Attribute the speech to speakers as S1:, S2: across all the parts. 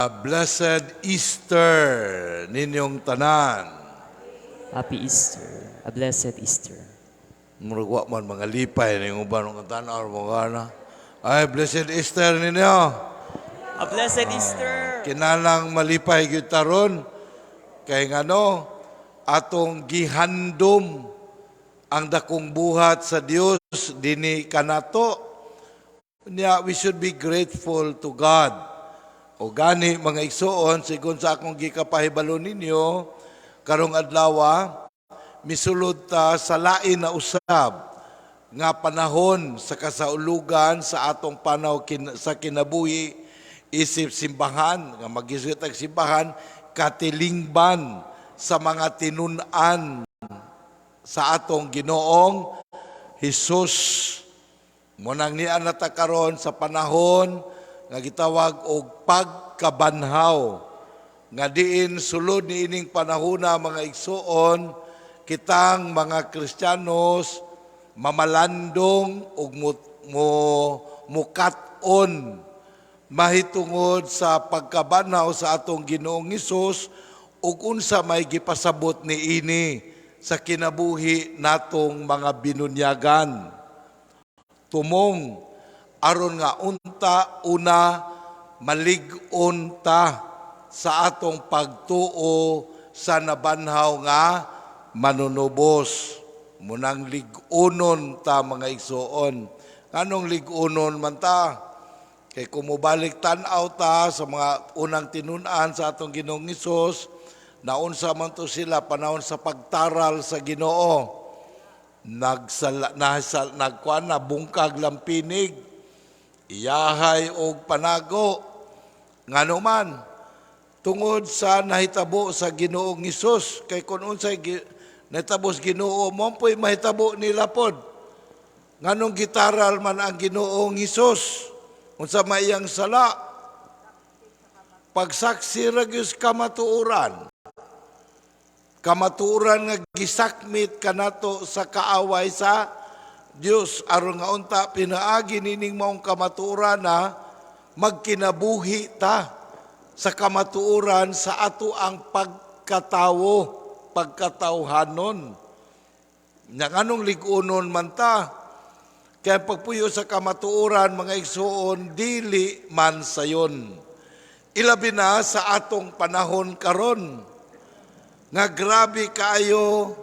S1: A blessed Easter ninyong tanan.
S2: Happy Easter. A blessed Easter.
S1: Murag wa man mga lipay ning uban ng tan-aw mo na. Ay, blessed Easter ninyo.
S2: A blessed Easter.
S1: Kinalang malipay gyud taron kay ngano atong gihandom ang dakong buhat sa Dios dinhi kanato. Nya we should be grateful to God. O gani, mga igsuon, sigon sa akong gikapahibalo ninyo, karong adlaw misulod ta sa lain na usab nga panahon sa kasaulugan sa atong panaw sa kinabuhi isip simbahan, nga magisgutan ang simbahan katilingban sa mga tinun-an sa atong Ginoong Hesus. Munang niya na ta karon sa panahon nga gitawag og pagkabanhaw, nga diin sulod niining panahona, mga igsuon, kitang mga Kristiyanos mamalandong ug mo mukat-on mahitungod sa pagkabanhaw sa atong Ginoong Hesus ug unsa may gipasabot niini sa kinabuhi natong mga binunyagan. Tumong aron nga unta una malig-on ta sa atong pagtuo sa nabanhaw nga manunubos. Munang lig-unon ta, mga igsuon. Nganong lig-unon man ta? Kay kung mobalik tan-aw ta sa mga unang tinun-an sa atong Ginoong Hesus, naunsa man to sila panahon sa pagtaral sa Ginoo? Nagsala nasal nagkuan na bungkag lampinig, iyahay og panago. Ngano man? Tungod sa nahitabo sa Ginoong Hesus, kay kun unsay nahitabo sa Ginoo, mao po'y mahitabo nila pod. Nganong gitaral man ang Ginoong Hesus? Unsa may iyang sala? Pagsaksi ra gyud sa kamatuoran. Kamatuoran nga gisakmit kanato sa kaaway sa Dios, aron nga unta pinaagi nining maong kamatuoran na magkinabuhi ta sa kamatuoran sa ato ang pagkatawo, pagkatawhanon. Nya nganong lig-unon man ta? Kaya pagpuyo sa kamatuoran, mga igsuon, dili man sayon. Ilabi na sa atong panahon karon nga grabe kaayo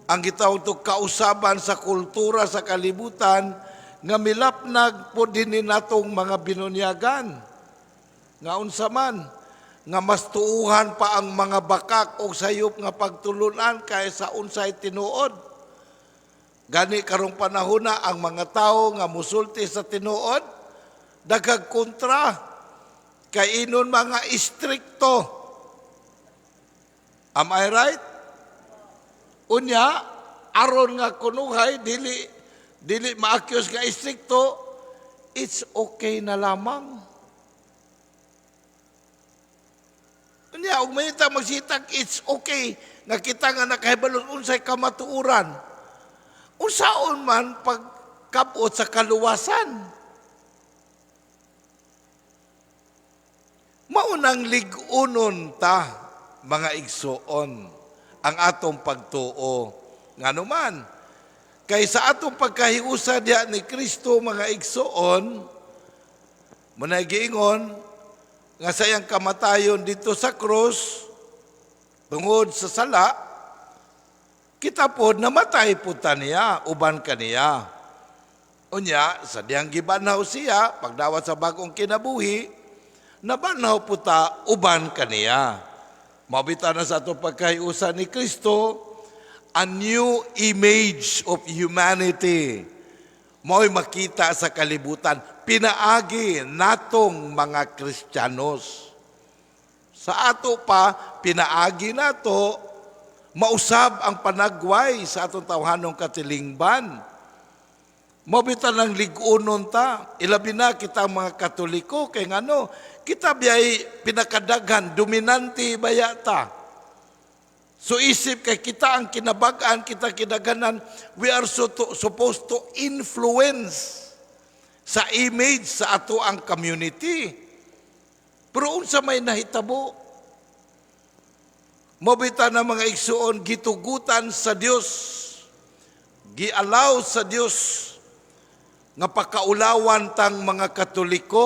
S1: ang gitawag to kausaban sa kultura sa kalibutan nga milapnag po din natong mga binunyagan. Nga unsa man, nga mas tuuhan pa ang mga bakak o sayop nga pagtulunan kaysa unsay tinuod. Gani karong panahon na ang mga tao nga musulti sa tinuod daghag kontra, kay inon mga istrikto. Am I right? Unya, aron nga kunuhay dili dili ma-accuse nga istrikto, it's okay na lamang. Unya, ug may ta magsitag it's okay nga kita nga nakahibalo unsay kamatuoran. Unsaon man pagkabot sa kaluwasan? Maunang lig-unon ta, mga igsuon, ang atong pagtuo. Ngano man? Kay sa atong pagkahiusa diya ni Kristo, mga igsuon, munay giingon nga sa iyang kamatayon dito sa krus, tungod sa sala, kita po namatay po ta niya, uban kaniya. Unya, sa diyang gibanhaw siya, pagdawat sa bagong kinabuhi, nabanhaw po ta uban kaniya. Mabita na sa atong pagkahiusa ni Kristo, a new image of humanity mao'y makita sa kalibutan, pinaagi natong mga Kristiyanos. Sa ato pa, pinaagi nato, mausab ang panagway sa atong tawhanong katilingban. Mabita ng lig-unon ta, ilabi na kita mga Katoliko, kay ngano, kita biyay pinakadaghan, dominante baya ta. So isip kay kita ang kinabag-an, kita kinaganan, we are supposed to influence sa image sa ato ang community. Pero unsa may nahitabo? Mao bitaw na, mga igsuon, gitugutan sa Dios, gialaw sa Dios nga pakaulawan tang mga Katoliko.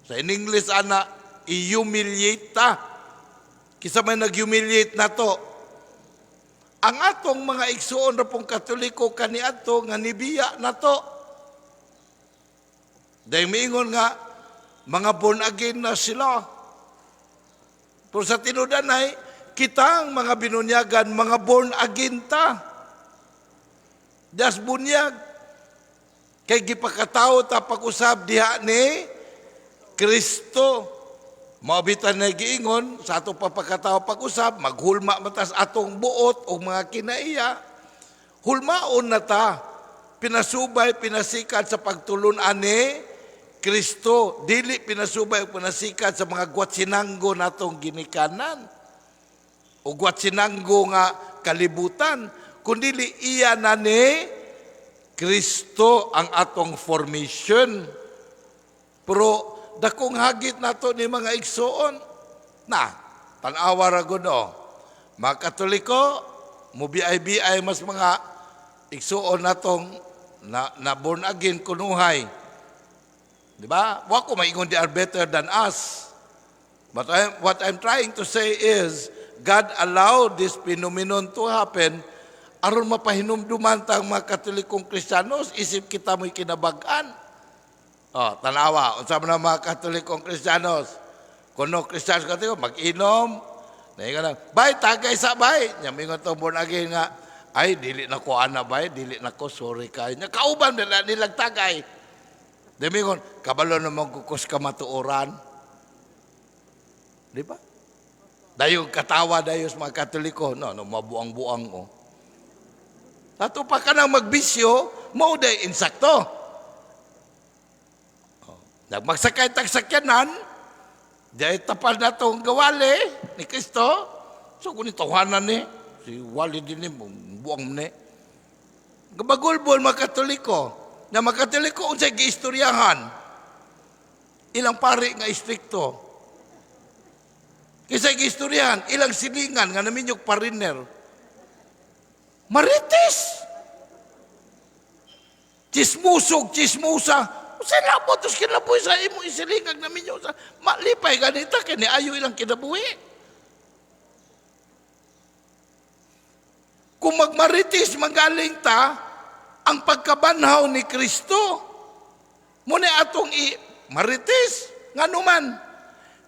S1: Sa in English ana, i-humiliate ta. Kinsa may nag-humiliate nato? Ang atong mga igsuon ra pong Katoliko kaniadto nga nibiya nato. Dahil miingon nga mga born again na sila. Pero sa tinud-anay, kitang mga binunyagan, mga born again ta. Das bunyag. Kay gipakatao ta pag-usab diha ni Kristo. Mao bitaw na giingon sa atong pagpakatao pag-usab, maghulma man tas atong buot o mga kinaiya. Hulmaon na ta. Pinasubay, pinasikat sa pagtulun-an ni Kristo. Dili pinasubay o pinasikat sa mga gwatsinanggo natong ginikanan o gwatsinanggo nga kalibutan, kundili iya na ni Kristo ang atong formation. Pero dakong hagit nato ni, mga igsuon. Na, tan-awa ra gud oh. Mga Katoliko, mubiay-biay mas mga igsuon natong na born again kunuhay. Di ba? Wa ko maingon they are better than us. But what I'm trying to say is, God allowed this phenomenon to happen aron mapahinumduman tang mga Katolikong Kristiyanos, isip kita mo'y kinabag-an. Oh, tanawa, unsa man ang mga Katolikong Kristiyanos? Kuno Kristiyanos Katoliko, mag-inom, naingon lang, "Bay, tagay sa bay." Nya mingon tong born again nga, "Ay, dili na ko ana bay, dili na ko, sorry kayo." Nya kauban nila nilang tagay. Di mingon, "Kabalo naman kukos kamatuoran." Di ba? Dayon katawa dayon sa mga Katoliko, no, mabuang-buang oh. Ato pa ka nang magbisyo, mao day insakto. Oh. Nagmagsakay tag sakyanan, di tapal na tong gawali ni Kristo. So kung tawanan ni, si wali din ni, buang ni. Gabagulbol mga Katoliko. Na mga Katoliko, unsay giistoryahan? Ilang pari nga istrikto. Kinsa giistoryahan? Ilang silingan nga naminyog pariner. Marites! Chismusog, chismusa. Unsay labot tos kinabuhi sa imong isilingag naminyo sa malipay ganita kay ayo ilang kinabuhi. Kung magmarites magaling ta, ang pagkabanhaw ni Kristo, muna atong i marites, ngano man.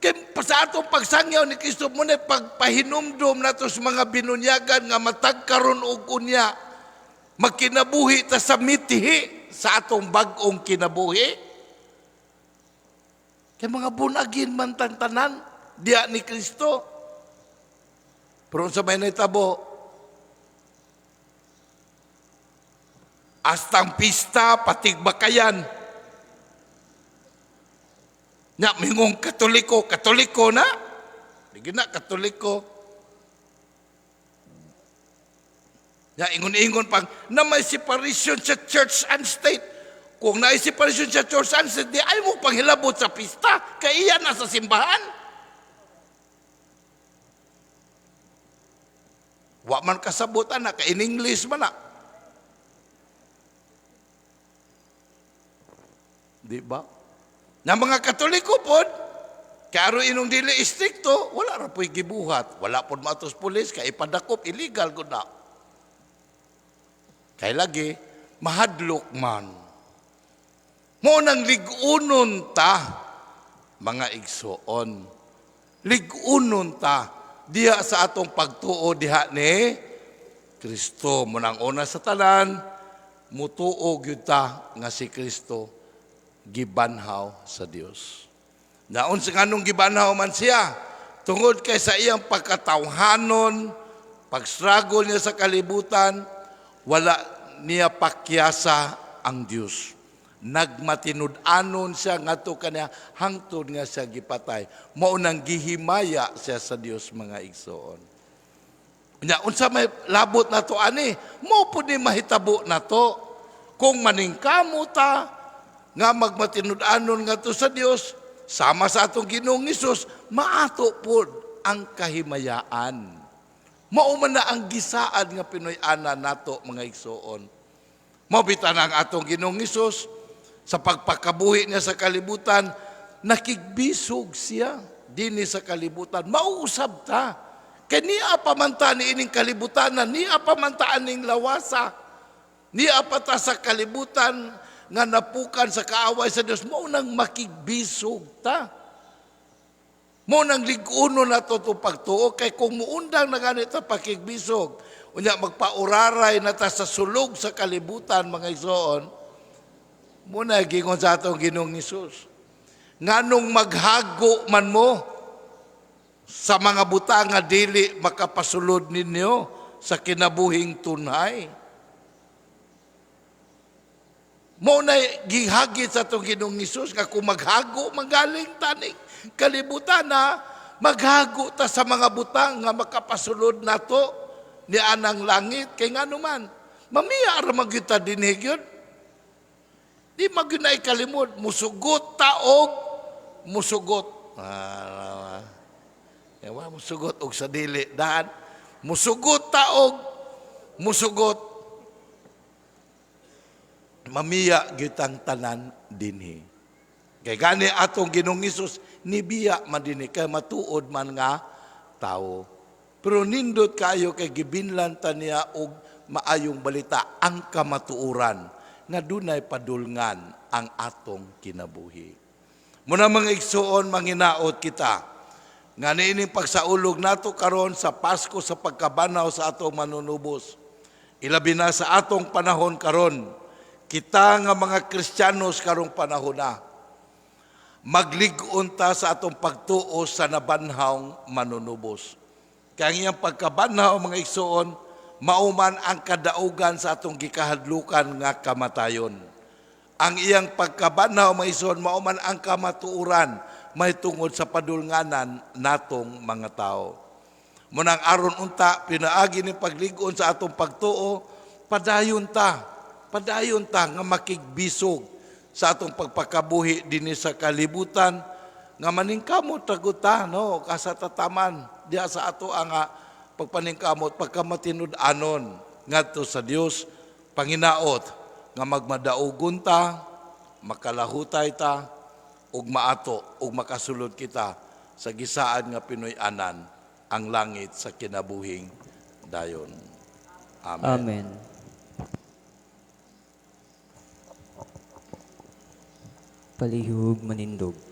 S1: Kay sa atong pagsangyaw ni Kristo, muna pagpahinumdum nato sa mga binunyagan nga matag karon og unya, magkinabuhi ta sa mitihi sa atong bag-ong kinabuhi. Kay mga born again man tang tanan diya ni Kristo. Pero sa may nahitabo, astang pista, patigbakayan. Na, mingong Katoliko, Katoliko na. Di na, Katoliko. Ya, ingon-ingon pang, na may separation sa church and state. Kung na separation sa church and state, di ay mo panghilabot sa pista, kay iya na sa simbahan. Wa man kasabot ana, kay in English man na. Di ba? Na mga Katoliko pod, kay aron inong dili istrikto, wala ra po'y gibuhat. Wala pod maatos pulis, kay ipadakop, illegal gud na. Kay lagi, mahadlok man. Mo nang lig-unon ta, mga igsuon. Lig-unon ta, diha sa atong pagtuo diha ni Kristo. Munang una sa tanan, mutuo gyud ta nga si Kristo gibanhaw sa Dios. Naon sa nganong gibanhaw man siya? Tungod kay sa iyang pagkatawhanon, pag-struggle niya sa kalibutan, wala niya pakyasa ang Dios. Nagmatinud-anon siya ngadto kaniya hangtod nga siya gipatay. Mao nang gihimaya siya sa Dios, mga igsoon. Nya unsa may labot nato ani? Mao pud ni mahitabo nato kung maningkamo ta nga magmatinud-anon ngadto sa Dios. Sama sa atong Ginoong Hesus, maato pod ang kahimayaan. Mao man na ang gisaad nga Pinoy-anan nato, mga igsoon. Mao bitaw ang atong Ginoong Hesus sa pagpakabuhi niya sa kalibutan, nakigbisog siya dinhi sa kalibutan. Mauusab ta. Kay niya pa man ta niining kalibutan, niya pa man ta aning lawasa. Niya pa ta sa kalibutan nga napukan sa kaaway sa Dios, mao nang makigbisog ta. Mao nang lig-uno nato to pagtuo kay kung muundang na ganit ta pakigbisog, unya magpauraray na ta sa sulog sa kalibutan, mga igsoon, muna gingon sa atong Ginoong Hesus, nganong maghago man mo sa mga butang nga dili makapasulod ninyo sa kinabuhing tunhay? Mao na gihagit sa atong Ginoong Hesus nga kung maghago magaling taning kalibutan na maghago ta sa mga butang nga makapasulod nato ni anang langit, kay ngano man mamiya ra man gyud ta dinhi gyud. Di man gyud na ikalimod, musugot ta og musugot. Ah, yawa musugot og sa dili daan. Musugot ta og musugot. Mamiya gyud tang tanan dinhi. Kay gani atong Ginoong Hesus nibiya man dinhi kay matuod man nga tawo. Pero nindot kayo kay gibinlan ta niya og maayong balita, ang kamatuoran nga dunay padulngan ang atong kinabuhi. Muna, mga igsuon, manginaot kita nga niining pagsaulog nato karon sa Pasko sa pagkabanhaw sa atong Manunubos. Ilabi na sa atong panahon karon, kita nga mga Kristiyanos karong panahon na, maglig-on ta sa atong pagtuo sa nabanhawng Manunubos. Kaya ang iyang pagkabanhaw, mga igsuon, mauman ang kadaugan sa atong gikahadlukan nga kamatayon. Ang iyang pagkabanhaw, mga igsuon, mauman ang kamatuoran may tungod sa padulnganan natong mga tao. Munang aron unta, pinaagi ni paglig-on sa atong pagtuo, padayon ta nga makigbisog sa atong pagpakabuhi dinhi sa kalibutan, nga maningkamot ra gud ta, no, kasa tataman diha sa ato ang pagpaningkamot pagkamatinud-anon ngadto sa Dios. Panginaot nga magmadaugon ta, makalahutay ta ug maato ug makasulod kita sa gisaad nga Pinoy-anan, ang langit sa kinabuhing dayon. Amen.
S2: Amen. Palihug manindog.